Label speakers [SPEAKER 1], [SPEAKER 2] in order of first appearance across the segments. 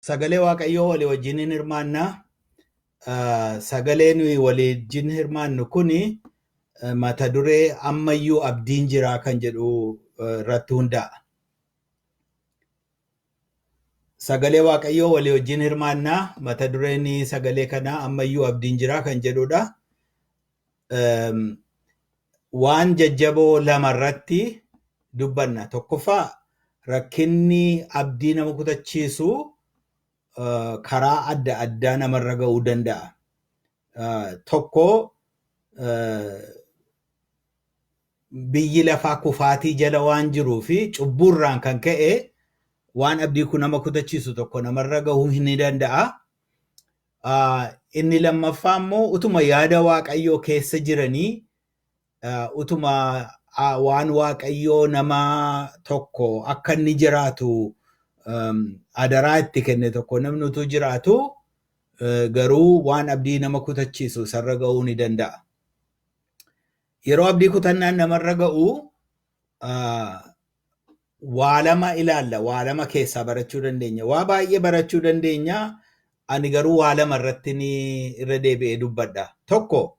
[SPEAKER 1] Sagalee Waaqayyoo walii wajjin hirmaannaa. Sagalee nuyi walii wajjin hirmaannu kuni mata duree "Ammayyuu abdiin jiraa" kan jedhu irratti hundaa'a. Sagalee Waaqayyoo walii wajjin hirmaannaa. Mata dureen sagalee kanaa "Ammayyuu abdiin jiraa" kan jedhudha. Waan jajjaboo lama irratti dubbanna. Tokkoffaa, rakkinni abdii nama kutachiisu karaa adda addaa namarra ga'uu danda'a. Tokko, biyyi lafaa kufaatii jala waan jiruu fi cubbuurraan kan ka'e waan abdii kun nama kutachiisu tokko namarra gahuu ni danda'a. Inni lammaffaa immoo, utuma yaada Waaqayyoo keessa jiranii, utuma waan Waaqayyoo nama tokko akka inni jiraatu adaraa itti kenne tokko namni utuu jiraatu, garuu waan abdii nama kutachiisu isarra ga'uu ni danda'a. Yeroo abdii kutannaan namarra ga'u waa lama ilaalla, waa lama keessaa barachuu dandeenya. Waa baay'ee barachuu dandeenya. Ani garuu waa lama irratti ni irra deebi'ee dubbadha. Tokko,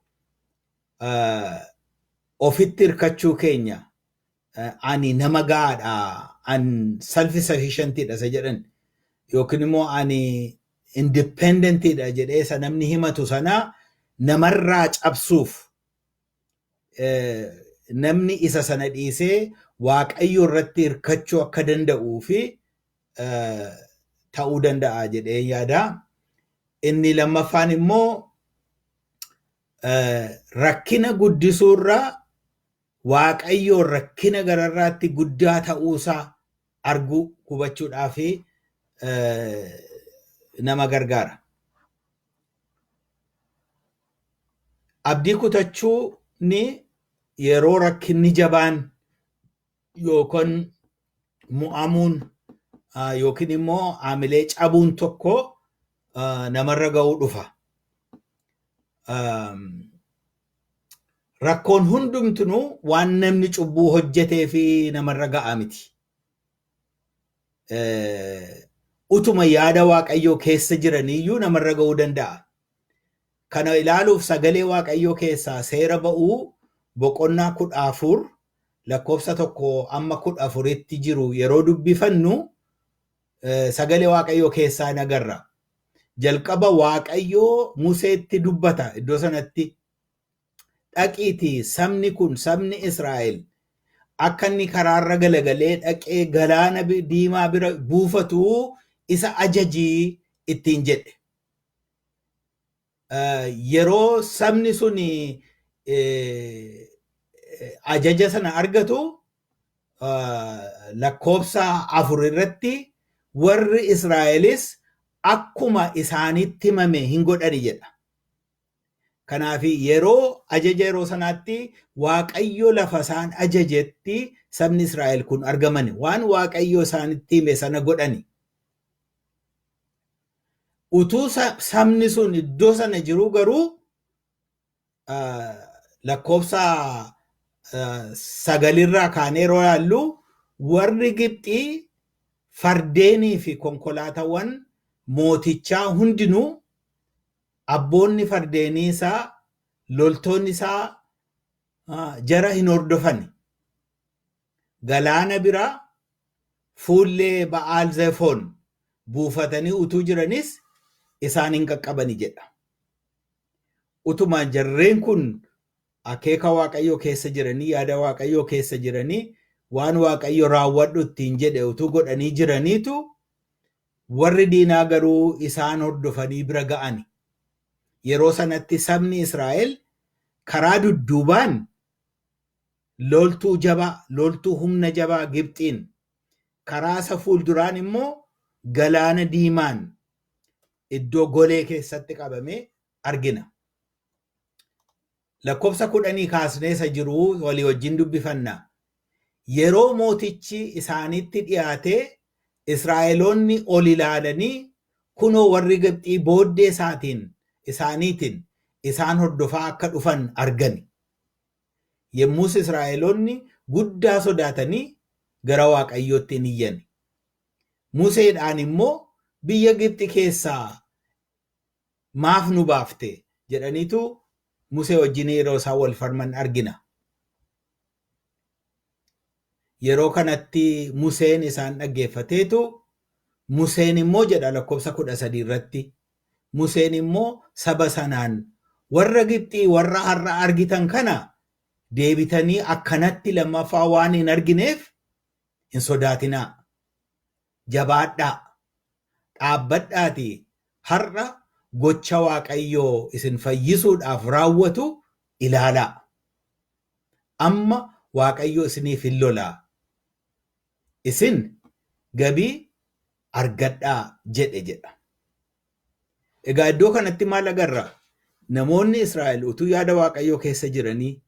[SPEAKER 1] ofitti hirkachuu keenya, ani nama gahaadha, an self sufficientidha isa jedhan, yookiin immoo ani independentidha jedhee isa namni himatu sana namarraa cabsuuf, namni isa sana dhiisee Waaqayyo irratti hirkachuu akka danda'uu fi ta'uu danda'a jedhee yaada. Inni lammaffaan immoo, rakkina guddisuurraa Waaqayyoon rakkina gararraatti guddaa ta'uusaa arguu hubachuudhaa fi nama gargaara. Abdii kutachuun yeroo rakkinni jabaan yookaan mu'amuun yookiin immoo haamilee cabuun tokko namarra ga'uu dhufa. Rakkoon hundumtinuu waan namni cubbuu hojjetee fi namarra ga'a miti. Utuma yaada Waaqayyoo keessa jiraniyyuu namarra ga'uu danda'a. Kana ilaaluuf sagalee Waaqayyoo keessaa Seera Ba'uu boqonnaa 14 lakkoofsa 1 amma 14tti jiru yeroo dubbifannu sagalee Waaqayyoo keessaa hin agarra. Jalqaba Waaqayyoo Museetti dubbata iddoo sanatti. "Dhaqiitii sabni kun, sabni Israa'el, akka inni karaarra galagalee dhaqee galaana diimaa bira buufatu isa ajajii" ittiin jedhe. Yeroo sabni sun ajaja sana argatu, lakkoofsa 4 irratti, "Warri Israa'elis akkuma isaanitti himame hin godhani" jedha. Kanaaf yeroo ajaja yeroo sanaatti Waaqayyo lafa isaan ajajetti sabni Israa'el kun argaman, waan Waaqayyo isaanitti hime sana godhani. Utuu sabni sun iddoo sana jiru garuu, lakkoofsa 9rraa kaanee yeroo ilaallu, warri Gibxii fardeenii fi konkolaataawwan mootichaa hundinuu, abboonni fardeenii isaa, loltoonni isaa jara hin hordofan. Galaana bira fuullee Ba'aal Zefoon buufatanii utuu jiranis isaan hin qaqqabani jedha. Utuma jarreen kun akeeka Waaqayyoo keessa jiranii, yaada Waaqayyoo keessa jiranii, waan Waaqayyo raawwadhu ittiin jedhe utuu godhanii jiraniitu, warri diinaa garuu isaan hordofanii bira ga'ani. Yeroo sanatti sabni Israa'el karaa dudduubaan loltuu jabaa, loltuu humna jabaa Gibxiin, karaa isa fuulduraan immoo galaana diimaan iddoo golee keessatti qabamee argina. Lakkoofsa 10 kaasnee isa jiru walii wajjin dubbifanna. "Yeroo mootichi isaanitti dhiyaatee, Israa'eloonni ol ilaalanii, kunoo warri Gibxii booddee isaatiin isaaniitiin isaan hordofaa akka dhufan argani. Yommus Israa'eloonni guddaa sodaatanii gara Waaqayyootti in iyyani. Museedhaan immoo Biyya Gibxi keessaa maaf nu baafte jedhaniitu Musee wajjin yeroo isaan wal falman argina. Yeroo kanatti Museen isaan dhaggeeffateetu, Museen immoo jedha lakkoofsa 13 irratti, Museen immoo saba sanaan, "Warra Gibxii warra har'a argitan kana deebitanii akkanatti lammaffaa waan hin argineef hin sodaatinaa. Jabaadhaa. Dhaabbadhaatii har'a gocha Waaqayyoo isin fayyisuudhaaf raawwatu ilaalaa. Amma Waaqayyo isiniif hin lolaa. Isin gabii argadhaa" jedhe jedha. Egaa iddoo kanatti maal agarra? Namoonni Israa'el utuu yaada Waaqayyoo keessa jiranii,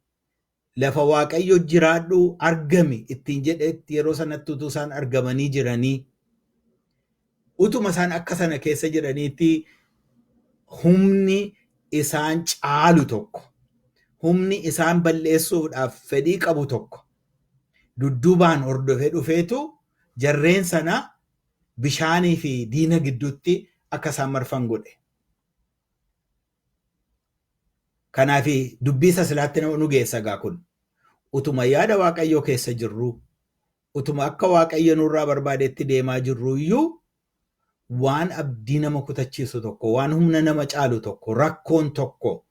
[SPEAKER 1] lafa Waaqayyo jiraadhu argami ittiin jedhetti yeroo sanatti utuu isaan argamanii jiranii, utuma isaan akka sana keessa jiraniitti humni isaan caalu tokko, humni isaan balleessuudhaaf fedhii qabu tokko dudduubaan hordofee dhufeetu jarreen sana bishaanii fi diina gidduutti akka isaan marfan godhe. Kanaaf dubbii isa silaatti nu geessa egaa kun. Utuma yaada Waaqayyoo keessa jirru, utuma akka Waaqayyo nurraa barbaadetti deemaa jirru iyyuu, waan abdii nama kutachiisu tokko, waan humna nama caalu tokko, rakkoon tokko,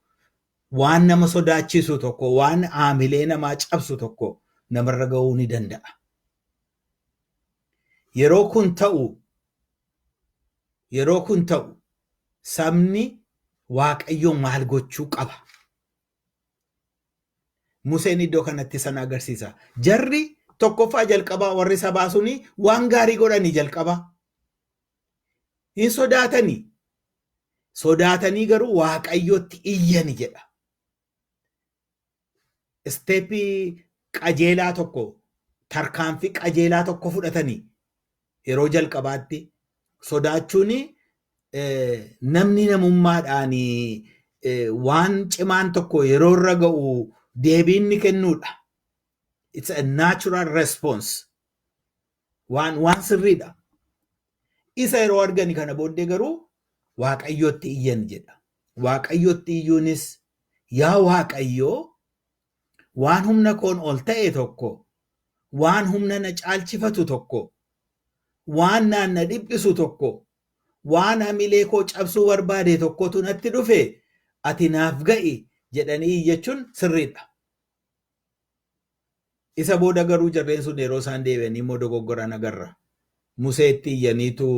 [SPEAKER 1] waan nama sodaachisu tokko, waan haamilee namaa cabsu tokko namarra ga'uu ni danda'a. Yeroo kun ta'u sabni Waaqayyoo maal gochuu qaba? Museen iddoo kanatti sana agarsiisa. Jarri tokkoffaa jalqabaa warri sabaa suni waan gaarii godhanii jalqabaa. Hin sodaatanii. Sodaatanii garuu Waaqayyotti iyyani jedha. Step qajeelaa tokko, tarkaanfii qajeelaa tokko fudhatanii yeroo jalqabaatti. Sodaachuun namni namummaadhaan waan cimaan tokko yeroo irra ga'u deebiin ni kennuudha. It's a natural response. Waan sirriidha. Isa yeroo argani kana booddee garuu Waaqayyotti iyyan jedha. Waaqayyotti iyyuunis, "Yaa Waaqayyoo, waan humna koon ol ta'e tokko, waan humna na caalchifatu tokko, waan naan na dhiphisu tokko, waan hamilee koo cabsuu barbaade tokkotu natti dhufe, ati naaf ga'i" jedhanii iyyachuun sirriidha. Isa booda garuu jarreen sun yeroo isaan deebi'anii immoo dogoggoran agarra. Museetti iyyaniitu,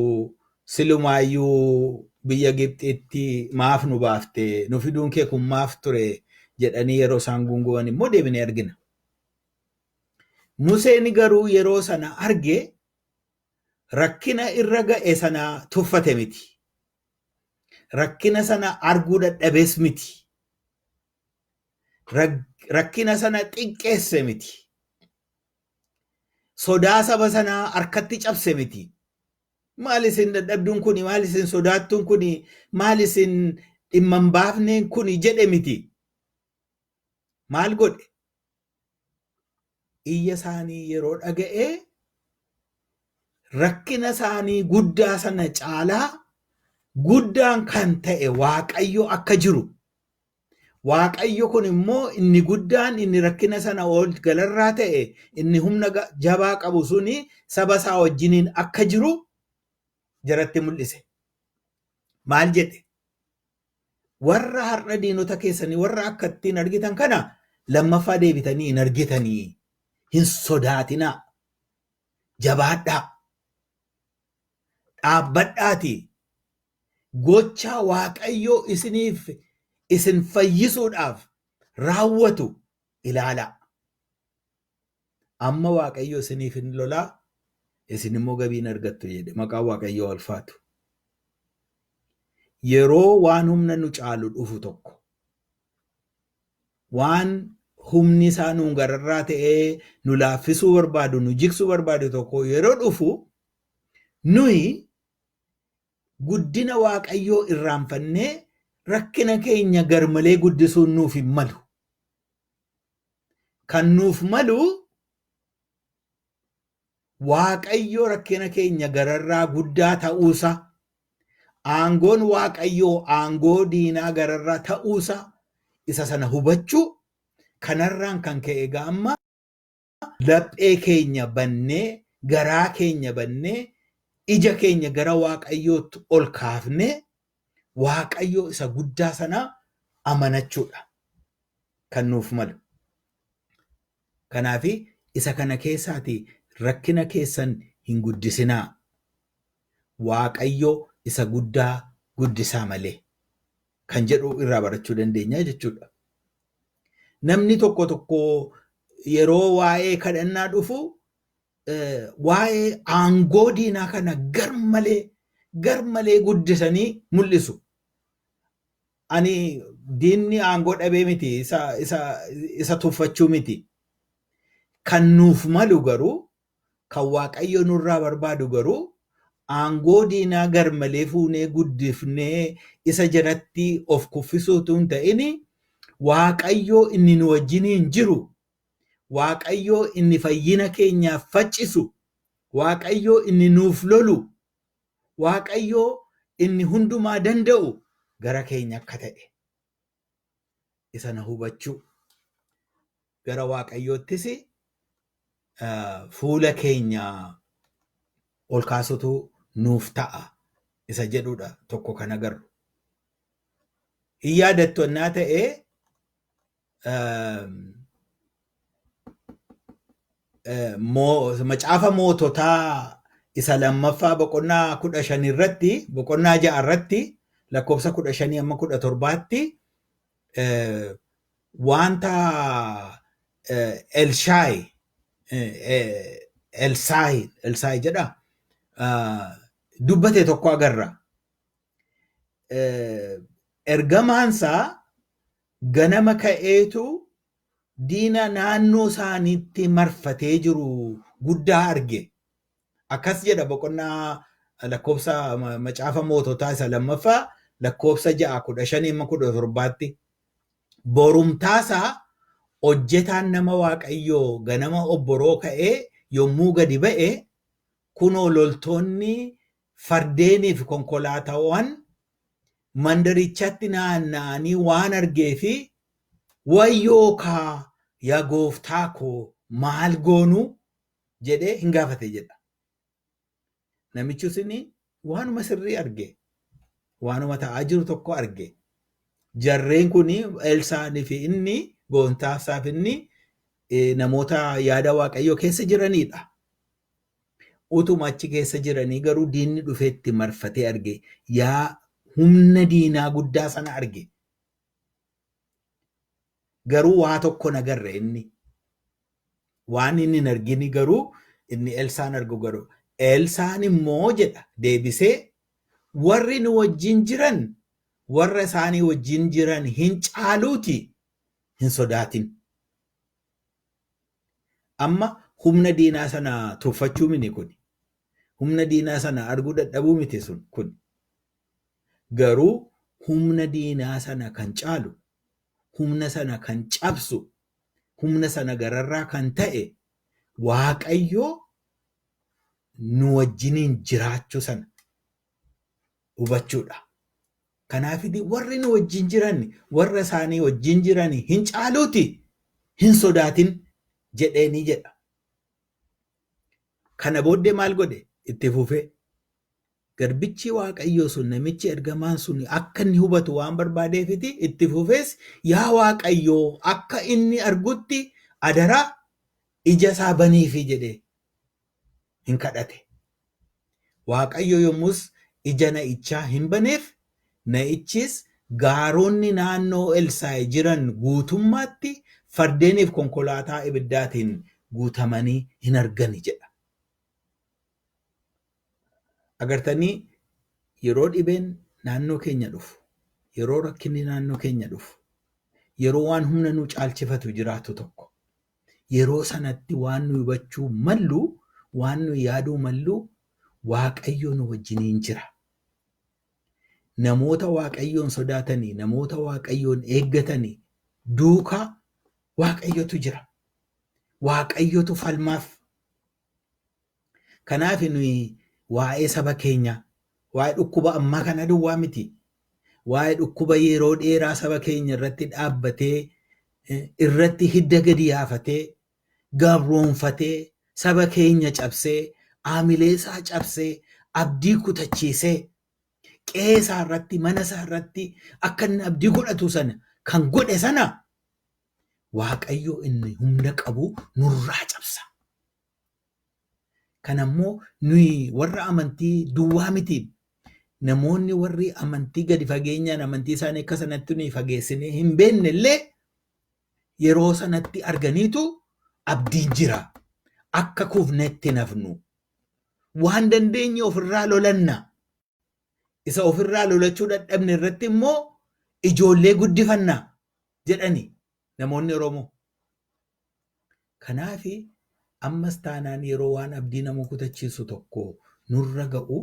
[SPEAKER 1] "Silumaayyuu biyya Gibxiitti maaf nu baafte? Nu fiduun kee kun maaf ture?" jedhanii yeroo isaan gunguman immoo deebinee argina. Museen garuu yeroo sana arge rakkina irra ga'e sana tuffate miti. Rakkina sana arguu dadhabees miti. Rakkina sana xiqqeesse miti. Sodaa saba sanaa harkatti cabse miti. "Maal isin dadhabduun kuni, maal isin sodaattuun kuni, maal isin dhimma hin baafneen kuni?" jedhe miti. Maal godhe? Iyya isaanii yeroo dhaga'ee rakkina isaanii guddaa sana caalaa guddaan kan ta'e Waaqayyo akka jiru. Waaqayyo kun immoo inni guddaan, inni rakkina sana ol galarraa ta'e, inni humna jabaa qabu suni saba isaa wajjiniin akka jiru jaratti mul'ise. Maal jedhe? "Warra har'a diinota keessanii warra akka ittiin argitan kana lammaffaa deebitanii hin argitanii. Hin sodaatinaa. Jabaadhaa. Dhaabbadhaatii. Gocha Waaqayyoo isiniif isin fayyisuudhaaf raawwatu ilaalaa. Amma Waaqayyo isiniif hin lolaa, isin immoo gabii hin argattu" jedhe. Maqaan Waaqayyoo ulfaatu. Yeroo waan humna nu caalu dhufu tokko, waan humni isaa nuun gararraa ta'ee nu laaffisuu barbaadu, nu jigsuu barbaadu tokko yeroo dhufu, nuyi guddina Waaqayyoo irraanfannee rakkina keenya garmalee guddisuun nuuf hin malu. Kan nuuf malu Waaqayyo rakkina keenya gararraa guddaa ta'uusaa Aangoon Waaqayyoo aangoo diinaa gararraa ta'uusaa isa sana hubachuu, kanarraan kan ka'e egaa amma laphee keenya bannee, garaa keenya bannee, ija keenya gara Waaqayyootti ol kaafnee Waaqayyoo isa guddaa sana amanachuudha kan nuuf malu. Kanaaf isa kana keessaati rakkina keessan hin guddisinaa. Waaqayyo isa guddaa guddisaa malee kan jedhu irraa barachuu dandeenya jechuudha. Namni tokko tokko yeroo waa'ee kadhannaa dhufu waa'ee aangoo diinaa kana garmalee garmalee guddisanii mul'isu. Ani diinni aangoo dhabee miti, isa tuffachuu miti. Kan nuuf malu garuu, kan Waaqayyo nurraa barbaadu garuu, aangoo diinaa garmalee fuunee guddifnee isa jalatti of kuffisuu utuu hin ta'in, Waaqayyo inni nu wajjiniin jiru, Waaqayyo inni fayyina keenyaaf faccisu, Waaqayyo inni nuuf lolu, Waaqayyo inni hundumaa danda'u gara keenya akka ta'e isa na hubachuu, gara Waaqayyoottis fuula keenya ol kaasutu nuuf ta'a isa jedhudha tokko kan agarru. Hin yaadattu ennaa ta'e, Macaafa Moototaa isa lammaffaa boqonnaa 15 irratti, boqonnaa 6 irratti, lakkoofsa 15 amma 17tti wanta Elshaay, Elsaayi, Elsaayi jedha, dubbate tokko agarra. Ergamaansaa ganama ka'eetu diina naannoo isaaniitti marfatee jiru guddaa arge. Akkas jedha boqonnaa lakkoofsa Macaafa Moototaa isa lammaffaa lakkoofsa 6 15 amma 17tti. Borumtaasaa hojjetaan nama Waaqayyoo ganama obboroo ka'ee yommuu gadi ba'e, kunoo loltoonni fardeenii fi konkolaataawwan mandarichatti naanna'anii waan argeefi, "Wayyoo kaa, yaa gooftaa koo, maal goonu?" jedhee hin gaafate jedha. Namichi sun waanuma sirrii arge. Waanuma ta'aa jiru tokko arge. Jarreen kun Elsaanii fi inni gooftaaf inni namoota yaada Waaqayyoo keessa jiranidha. Utuma achi keessa jiranii garuu diinni dhufee itti marfatee arge. Yaa humna diinaa guddaa sana arge. Garuu waa tokko hin agarre inni. Waan inni hin argini garuu inni Elsaan argu garuu. Elsaan immoo jedha deebisee, "Warri nu wajjin jiran warra isaanii wajjin jiran hin caaluuti hin sodaatin." Amma humna diinaa sana tuffachuu miti kun. Humna diinaa sana arguu dadhabuu miti sun kun. Garuu humna diinaa sana kan caalu, humna sana kan cabsu, humna sana gararraa kan ta'e Waaqayyo nu wajjiniin jiraachuu sana hubachuudha. Kanaafiti warri nu wajjin jiran warra isaanii wajjin jiran hin caaluuti hin sodaatin jedheeni jedha. Kana booddee maal godhe itti fufee? Garbichi Waaqayyoo sun, namichi ergamaan sun akka inni hubatu waan barbaadeefiti itti fufees, "Yaa Waaqayyoo, akka inni argutti adaraa ija isaa baniifi" jedhee hin kadhate. Waaqayyo yommus ija na'ichaa hin baneef, na'ichis gaaronni naannoo Elsaa'i jiran guutummaatti fardeeniif konkolaataa ibiddaatiin guutamanii hin argani jedha. Agartanii, yeroo dhibeen naannoo keenya dhufu, yeroo rakkinni naannoo keenya dhufu, yeroo waan humna nu caalchifatu jiraatu tokko, yeroo sanatti waan nu hubachuu mallu, waan nu yaaduu mallu, Waaqayyo nu wajjiniin jira. Namoota Waaqayyoon sodaatanii, namoota Waaqayyoon eeggatanii duukaa Waaqayyotu jira. Waaqayyotu falmaaf. Kanaaf nuyi waa'ee saba keenyaa, Waa'ee dhukkuba ammaa kana duwwaa miti. Waa'ee dhukkuba yeroo dheeraa saba keenya irratti dhaabbatee, irratti hidda gadi yaafatee, gabroonfatee, saba keenya cabsee, aamilee isaa cabsee, abdii kutachiisee, qe'ee isaa irratti, mana isaa irratti akka inni abdii godhatu sana kan godhe sana Waaqayyo inni humna qabu nurraa cabsa. Kanammoo nuyi warra amantii duwwaa miti. Namoonni warri amantii gadi fageenyaan amantii isaanii akka sanatti nuyi fageessinee hin beekne illee yeroo sanatti arganiitu abdiin jira. Akka kufnetti hin hafnu. Waan dandeenye ofirraa lolanna. Isa ofirraa lolachuu dadhabne irratti immoo ijoollee guddifanna jedhani namoonni Oromoo. Kanaaf ammas taanaan yeroo waan abdii nama kutachiisu tokko nurra ga'u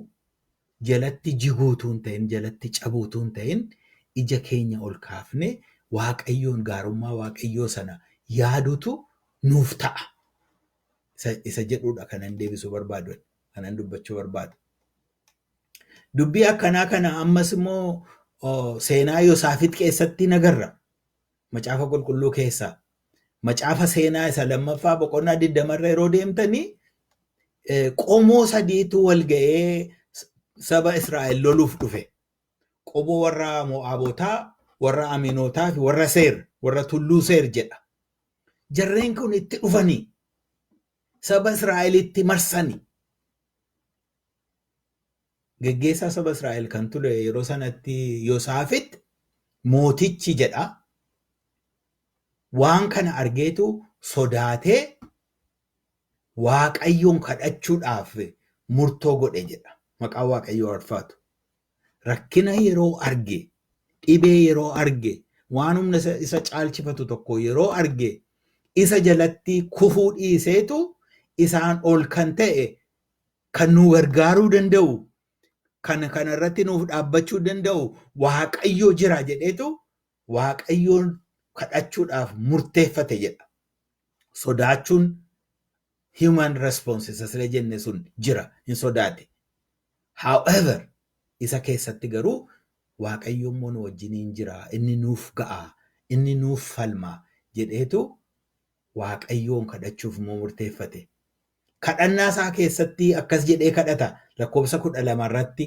[SPEAKER 1] jalatti jiguu utuu hin ta'in, jalatti cabuu utuu hin ta'in, ija keenya ol kaafnee Waaqayyoon, gaarummaa Waaqayyoo sana yaadutu nuuf ta'a. Isa jedhudha kanan deebisuu barbaadu, kanan dubbachuu barbaadu. Dubbii akkanaa kana ammas immoo seenaa Yosaafit keessatti nagarra. Macaafa Qulqulluu keessaa. Macaafa seenaa isa lammaffaa boqonnaa 20 irra yeroo deemtanii, qomoo sadiitu wal ga'ee saba Israa'el loluuf dhufe. Qomoo warra Mo'aabotaa, warra Aminotaa fi warra Seer, warra Tulluu Seer jedha. Jarreen kun itti dhufanii saba Israa'elitti marsanii. Geggeessaa saba Israa'el kan ture yeroo sanatti Yosaafit mootichi jedha. Waan kana argeetu sodaatee Waaqayyoon kadhachuudhaaf murtoo godhe jedha. Maqaan Waaqayyoo ulfaatu. Rakkina yeroo arge, dhibee yeroo arge, waan humna isa caalchifatu tokko yeroo arge, isa jalatti kufuu dhiiseetu isaan ol kan ta'e, kan nu gargaaruu danda'u, kan kana irratti nuuf dhaabbachuu danda'u Waaqayyo jira jedheetu Waaqayyoon kadhachuudhaaf murteeffate jedha. Sodaachuun human response isa sila jenne sun jira, hin sodaate. However, isa keessatti garuu Waaqayyo immoo nu wajjiniin jira, inni nuuf ga'a, inni nuuf falma jedheetu Waaqayyoon kadhachuuf immoo murteeffate. Kadhannaa isaa keessatti akkas jedhee kadhata lakkoofsa 12 irratti.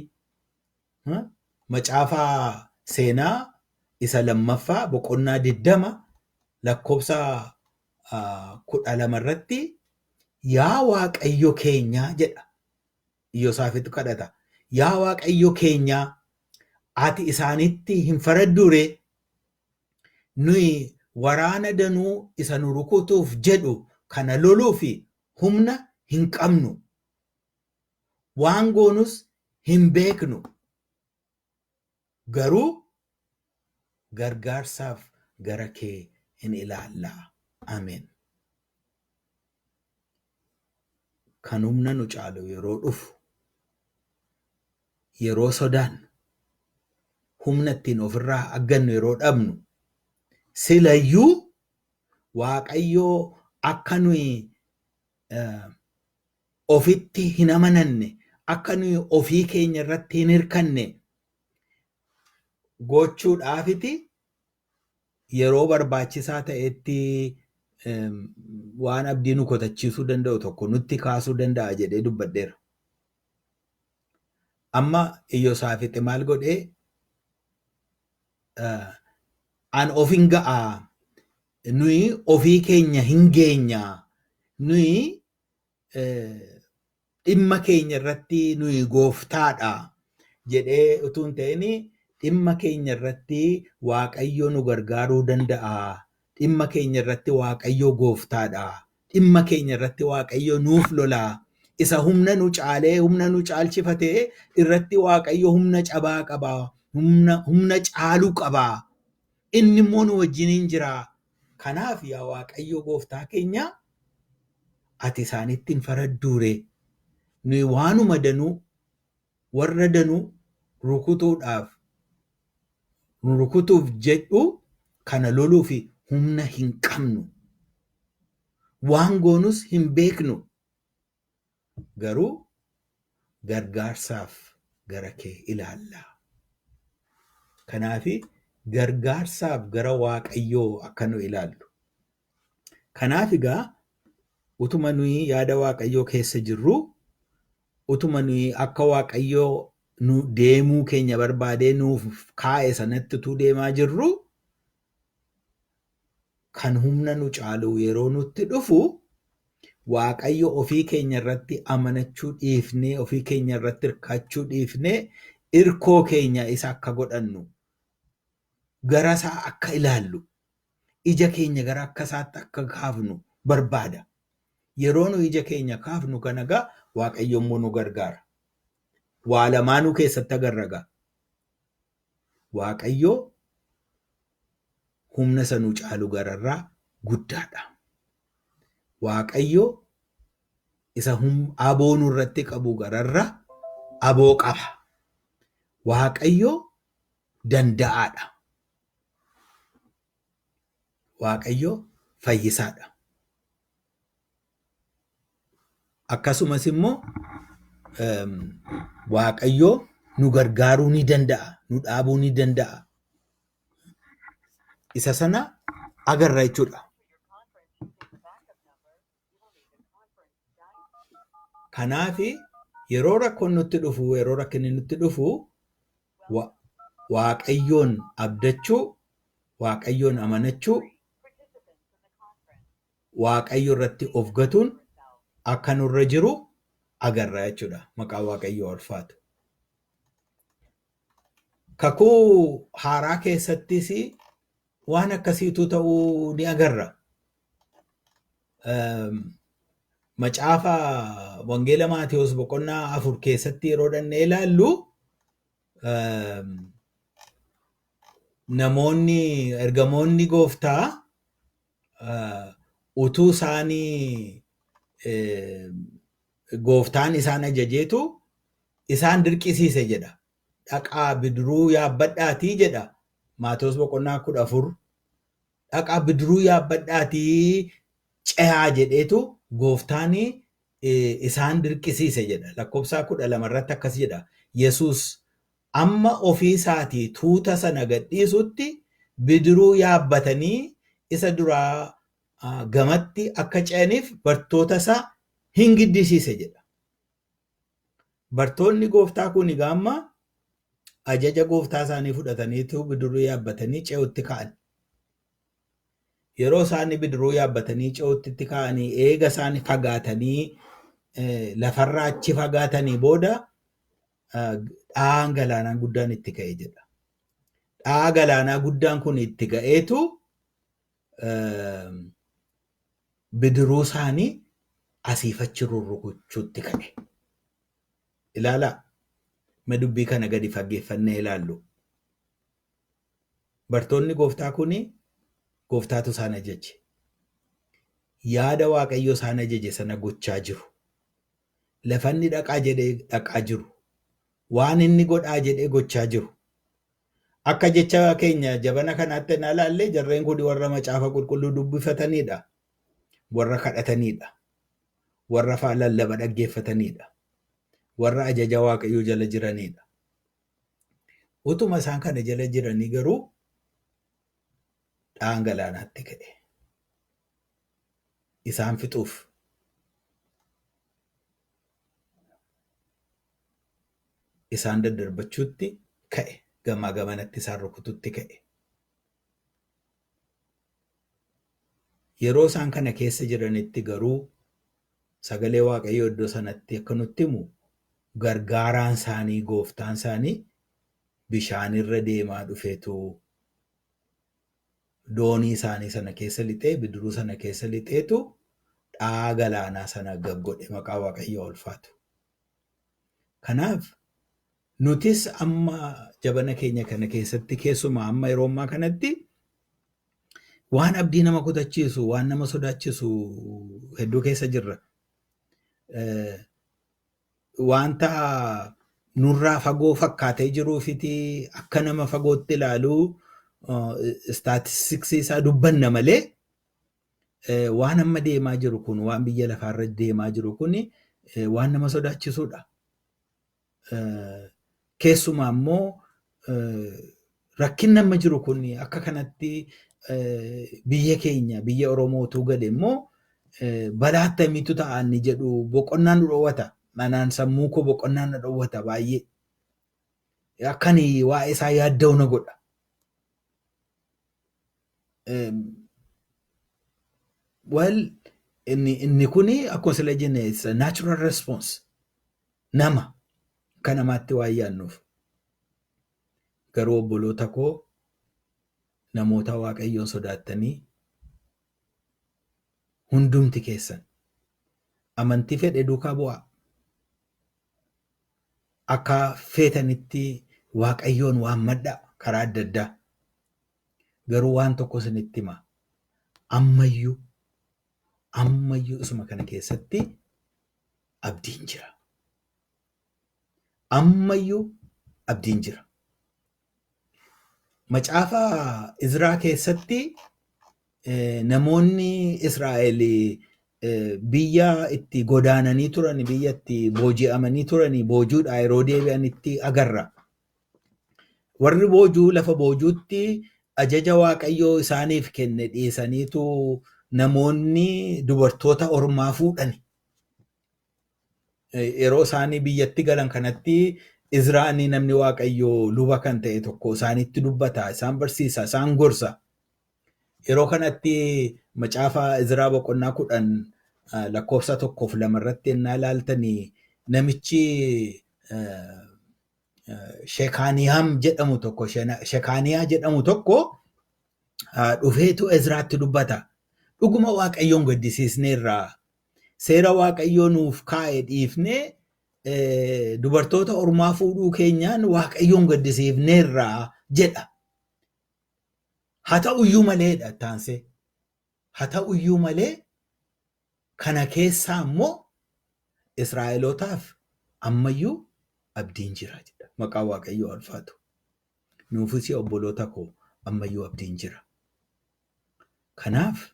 [SPEAKER 1] Macaafa seenaa isa lammaffaa boqonnaa 20 lakkoofsa 12 irratti, "Yaa Waaqayyo keenyaa," jedha. Iyyoosaafixu kadhata. "Yaa Waaqayyo keenyaa, ati isaanitti hin faradduu ree? Nuyi waraana danuu isa nu rukutuuf jedhu kana loluuf humna hin qabnu. Waan goonus hin beeknu. Garuu gargaarsaaf gara kee in ilaalla." Ameen. Kan humna nu caalu yeroo dhufu, yeroo sodaannu, humna ittiin ofirraa aggannu yeroo dhabnu, silayyuu Waaqayyoo akka nuyi ofitti hin amananne, akka nuyi ofii keenya irratti hin hirkanne gochuudhaafiti yeroo barbaachisaa ta'etti waan abdii nu kutachiisuu danda'u tokko nutti kaasuu danda'a jedhee dubbadheera. Amma Iyyoosaafix maal godhee? An of hin ga'aa, nuyi ofii keenya hin geenya, nuyi dhimma keenya irratti nuyi gooftaadha jedhee utuu hin ta'in, dhimma keenya irratti Waaqayyo nu gargaaruu danda'a. Dhimma keenya irratti Waaqayyo gooftaadha. Dhimma keenya irratti Waaqayyo nuuf lola. Isa humna nu caalee humna nu caalchifatee irratti Waaqayyo humna cabaa qaba. Humna caaluu qaba. Inni immoo nu wajjiniin jira. Kanaaf yaa Waaqayyo gooftaa keenya, ati isaanitti hin faradduure? Nuyi waanuma danuu, warra danuu rukutuudhaaf nu rukutuuf jedhu kana loluuf humna hin qabnu. Waan goonus hin beeknu. Garuu gargaarsaaf gara kee ilaalla. Kanaaf gargaarsaaf gara Waaqayyoo akka nu ilaallu. Kanaaf egaa utuma nuyi yaada Waaqayyoo keessa jirru, utuma nuyi akka Waaqayyoo nu deemuu keenya barbaadee nuuf kaa'e sanatti utuu deemaa jirru, kan humna nu caalu yeroo nutti dhufu, Waaqayyo ofii keenya irratti amanachuu dhiifnee, ofii keenya irratti hirkachuu dhiifnee, irkoo keenya isa akka godhannu, gara isaa akka ilaallu, ija keenya gara akka isaatti akka kaafnu barbaada. Yeroo nu ija keenya kaafnu kana egaa Waaqayyo immoo nu gargaara. Waa lamaanuu keessatti agarra egaa. Waaqayyo humna isa nu caalu gararraa guddaadha. Waaqayyo isa aboo nurratti qabu gararra aboo qaba. Waaqayyo danda'aadha. Waaqayyo fayyisaadha. Akkasumas immoo Waaqayyo nu gargaaruu ni danda'a, nu dhaabuu ni danda'a. Isa sana agarra jechuudha. Kanaaf yeroo rakkoon nutti dhufu, yeroo rakkinni nutti dhufu, Waaqayyoon abdachuu, Waaqayyoon amanachuu, Waaqayyo irratti of gatuun akka nurra jiru agarra jechuudha. Maqaan Waaqayyoo ulfaatu. Kakuu haaraa keessattis waan akkasiitu ta'uu ni agarra. Macaafa Wangeela Maatewos boqonnaa 4 keessatti yeroo dhannee ilaallu, namoonni ergamoonni gooftaa utuu isaanii gooftaan isaan ajajeetu isaan dirqisiise jedha. Dhaqaa bidiruu yaabbadhaatii jedha. Maatewos boqonnaa 14, dhaqaa bidiruu yaabbadhaatii cehaa jedheetu gooftaan isaan dirqisiise jedha. Lakkoofsa 12 irratti akkas jedha. Yesuus amma ofii isaatii tuuta sana gadhiisutti bidiruu yaabbatanii isa duraa gamatti akka ce'aniif bartoota isaa hin giddisiise jedha. Bartoonni gooftaa kun egaa amma ajaja gooftaa isaanii fudhataniitu bidiruu yaabbatanii ce'utti ka'an. Yeroo isaan bidiruu yaabbatanii ce'utti ka'anii, eega isaan fagaatanii, lafarraa achi fagaatanii booda dha'aan galaanaa guddaan itti ka'e jedha. Dha'aa galaanaa guddaan kun itti ka'eetu bidiruu isaanii asiif achi rurrukuchuutti ka'e. Ilaalaa, mee dubbii kana gadi fageeffannee ilaallu. Bartoonni gooftaa kun gooftaatu isaan ajaje. Yaada Waaqayyo isaan ajaje sana gochaa jiru. Lafa inni dhaqaa jedhee dhaqaa jiru. Waan inni godhaa jedhee gochaa jiru. Akka jecha keenya jabana kanaatti na ilaalle, jarreen kun warra macaafa qulqulluu dubbifatanidha. Warra kadhatanidha. Warra lallaba dhaggeeffatanidha. Warra ajaja Waaqayyoo jala jiranidha. Utuma isaan kana jala jiranii garuu dha'aan galaanaatti ka'e. Isaan fixuuf. Isaan daddarbachuutti ka'e. Gamaa gamanatti isaan rukututti ka'e. Yeroo isaan kana keessa jiranitti garuu sagalee Waaqayyoo iddoo sanatti akka nutti himu, gargaaraan isaanii, gooftaan isaanii bishaanirra deemaa dhufeetu doonii isaanii sana keessa lixee, bidiruu sana keessa lixeetu dha'aa galaanaa sana gab godhe. Maqaa Waaqayyoo ulfaatu. Kanaaf nutis amma jabana keenya kana keessatti, keessumaa amma yeroo ammaa kanatti, waan abdii nama kutachiisu, waan nama sodaachisu hedduu keessa jirra. Wanta nurraa fagoo fakkaatee jiruufiti akka nama fagootti ilaaluu istaatistiksii isaa dubbanna malee, waan amma deemaa jiru kun, waan biyya lafaarra deemaa jiru kun waan nama sodaachisudha. Keessumaa immoo rakkinni amma jiru kun akka kanatti biyya keenya biyya Oromoo utuu gale immoo balaa attamiitu ta'a inni jedhu boqonnaa nu dhowwata. Manaan sammuu koo boqonnaa na dhowwata baay'ee. Akkan waa'ee isaa yaadda'u na godha. Well, inni kuni akkuma sila jenne, it's a natural response. Nama akka namaatti waan yaadnuuf. Garuu obboloota koo, namoota Waaqayyoon sodaattanii hundumti keessan amantii fedhe duukaa bu'aa. Akka feetanitti Waaqayyoon waammadhaa karaa adda addaa. Garuu waan tokko isinitti hima. Ammayyuu, ammayyuu isuma kana keessatti abdiin jira. Ammayyuu abdiin jira. Macaafa Izraa keessatti namoonni Israa'el biyya itti godaananii turan, biyya itti booji'amanii turan, boojuudhaa yeroo deebi'anitti agarra. Warri boojuu lafa boojuutti ajaja Waaqayyoo isaaniif kenne dhiisaniitu namoonni dubartoota ormaa fuudhani. Yeroo isaanii biyyatti galan kanatti Izraan namni Waaqayyoo luba kan ta'e tokko isaanitti dubbata, isaan barsiisa, isaan gorsa. Yeroo kanatti macaafa Izraa boqonnaa 10 lakkoofsa 1f 2 irratti ennaa ilaaltanii, namichi Shekaaniyaam jedhamu tokko, Shekaaniyaa jedhamu tokko dhufeetu Ezraatti dubbata. Dhuguma Waaqayyoon gaddisiisneerraa, seera Waaqayyoo nuuf kaa'e dhiifnee dubartoota ormaa fuudhuu keenyaan Waaqayyoon gaddisiifneerraa jedha. Haa ta'uyyuu maleedha taansee. Haa ta'uyyuu malee kana keessaa immoo Israa'elootaaf ammayyuu abdiin jira jedha. Maqaan Waaqayyoo ulfaatu. Nuufis, obboloota koo, ammayyuu abdiin jira. Kanaaf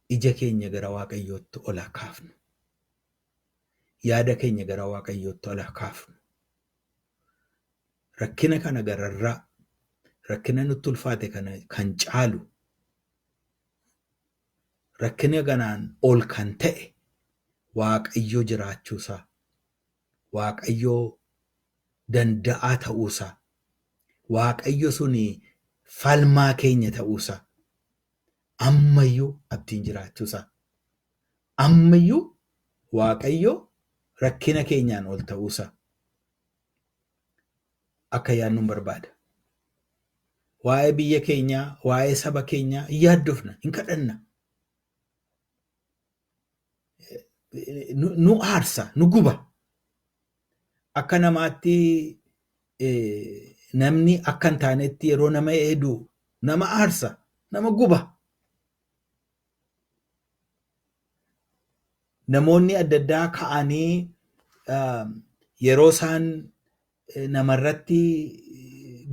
[SPEAKER 1] ija keenya gara Waaqayyootti ol haa kaafnu. Yaada keenya gara Waaqayyootti ol haa kaafnu. Rakkina kana gararraa, rakkina nutti ulfaate kana kan caalu, rakkina kanaan ol kan ta'e Waaqayyo jiraachuusaa, Waaqayyo danda'aa ta'uusaa, Waaqayyo suni falmaa keenya ta'uusaa, ammayyuu abdiin jiraachuusaa, ammayyuu Waaqayyo rakkina keenyaan ol ta'uusaa akka yaadnuun barbaada. Waa'ee biyya keenyaa, waa'ee saba keenyaa hin yaaddofna, hin kadhanna. Nu aarsa, nu guba. Akka namaatti namni akka hin taanetti yeroo nama eedu nama aarsa, nama guba. Namoonni adda addaa ka'anii yeroo isaan namarratti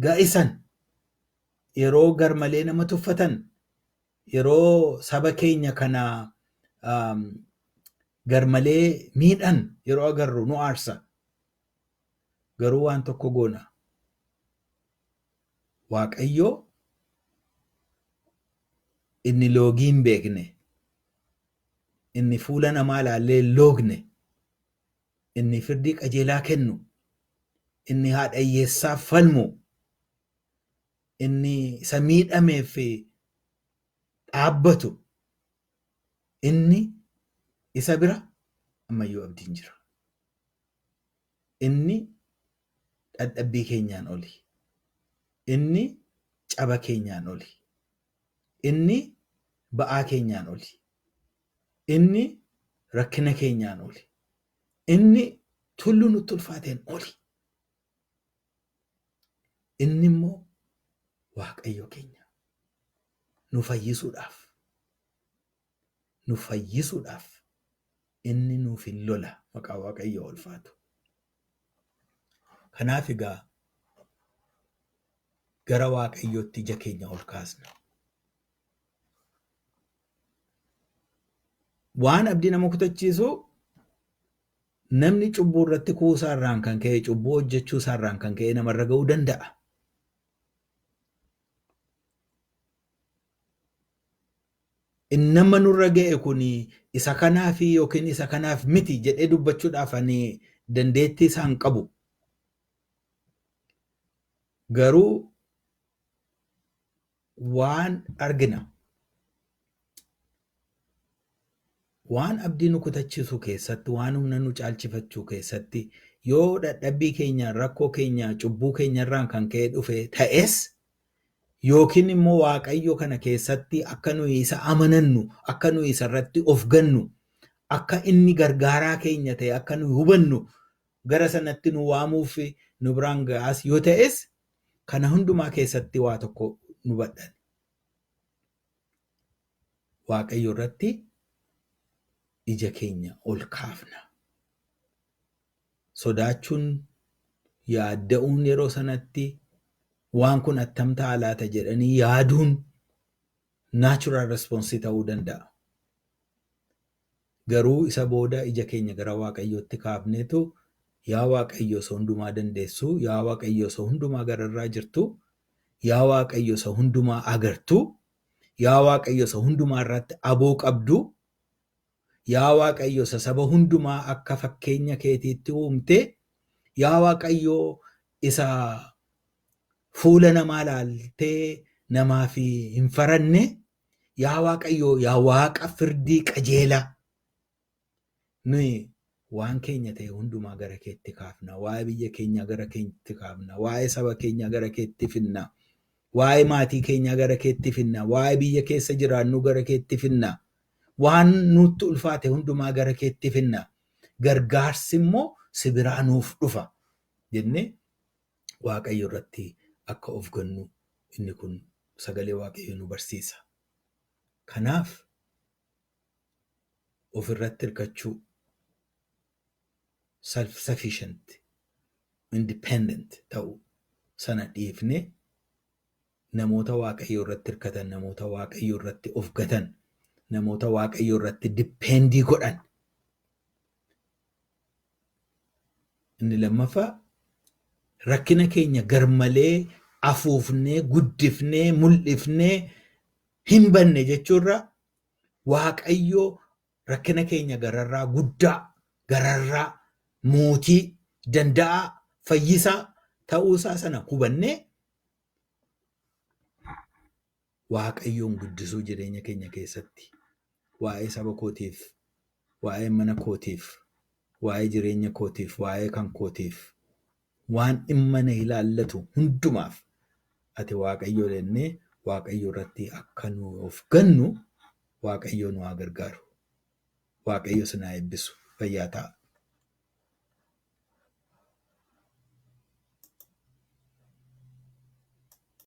[SPEAKER 1] ga'isan, yeroo garmalee nama tuffatan, yeroo saba keenya kana garmalee miidhan yeroo agarru nu aarsa. Garuu waan tokko goona. Waaqayyo inni loogii hin beekne, inni fuula namaa ilaallee hin loogne, inni firdii qajeelaa kennu, inni haadha hiyyeessaaf falmu, inni isa miidhameef dhaabbatu, inni isa bira ammayyuu abdiin jira. Inni dadhabbii keenyaan oli. Inni caba keenyaan oli. Inni ba'aa keenyaan oli. Inni rakkina keenyaan oli. Inni tulluu nutti ulfaateen oli. Inni immoo Waaqayyo keenya nu fayyisuudhaaf, nu fayyisuudhaaf inni nuuf hin lola. Maqaa Waaqayyoo ulfaatu. Kanaaf egaa gara Waaqayyootti ija keenya ol kaasna. Waan abdii nama kutachiisu Namni cubbuu irratti kuusaa irraan kan ka'e, cubbuu hojjechuu isaa irraan kan ka'e namarra ga'uu danda'a. Inni amma nurra ga'e kun isa kanaaf yookiin isa kanaaf miti jedhee dubbachuudhaaf ani dandeettii isaa hin qabu. Garuu waan argina. Waan abdii nu kutachiisu keessatti, waan humna nu caalchifachuu keessatti, yoo dadhabbii keenya, rakkoo keenya, cubbuu keenya irraan kan ka'e dhufe ta'es, yookiin immoo Waaqayyo kana keessatti akka nuyi isa amanannu, akka nuyi isa irratti of gannu, akka inni gargaaraa keenya ta'e akka nuyi hubannu gara sanatti nu waamuuf nu biraan ga'as yoo ta'es, kana hundumaa keessatti waa tokko nu badhan. Waaqayyo irratti ija keenya ol kaafna. Sodaachuun, yaadda'uun yeroo sanatti waan kun attam ta'a laata jedhanii yaaduun natural response ta'uu danda'a. Garuu isa booda ija keenya gara Waaqayyootti kaafneetu, yaa Waaqayyo isa hundumaa dandeessu, yaa Waaqayyo isa hundumaa gararraa jirtu, yaa Waaqayyo isa hundumaa agartu, yaa Waaqayyo isa hundumaa irratti aboo qabdu, yaa Waaqayyo isa saba hundumaa akka fakkeenya keetiitti uumte, yaa Waaqayyo isa fuula namaa laaltee namaaf hin faranne, yaa Waaqayyo, yaa Waaqa firdii qajeelaa, nuyi waan keenya ta'e hundumaa gara keetti kaafna, waa'ee biyya keenyaa gara keetti kaafna, waa'ee saba keenyaa gara keetti finna, waa'ee maatii keenyaa gara keetti finna, waa'ee biyya keessa jiraannu gara keetti finna, waan nutti ulfaate hundumaa gara keetti finna, gargaarsi immoo si biraa nuuf dhufa jennee Waaqayyo irratti akka of gannu inni kun sagalee Waaqayyo nu barsiisa. Kanaaf of irratti hirkachuu, self sufficient, independent ta'u sana dhiifnee namoota Waaqayyo irratti hirkatan, namoota Waaqayyo irratti of gatan, namoota Waaqayyo irratti depend godhan. Inni lammaffaa, rakkina keenya garmalee afuufnee, guddifnee, mul'ifnee hin banne jechuurra, Waaqayyo rakkina keenya gararraa guddaa, gararraa mootii, danda'aa, fayyisaa ta'uusaa sana hubannee Waaqayyoon guddisuu jireenya keenya keessatti, waa'ee saba kootiif, waa'ee mana kootiif, waa'ee jireenya kootiif, waa'ee kan kootiif, waan dhimma na ilaallatu hundumaaf ati Waaqayyo jennee Waaqayyo irratti akka nu of gannu Waaqayyo nu haa gargaaru. Waaqayyo isin haa eebbisu. Fayyaa ta'a.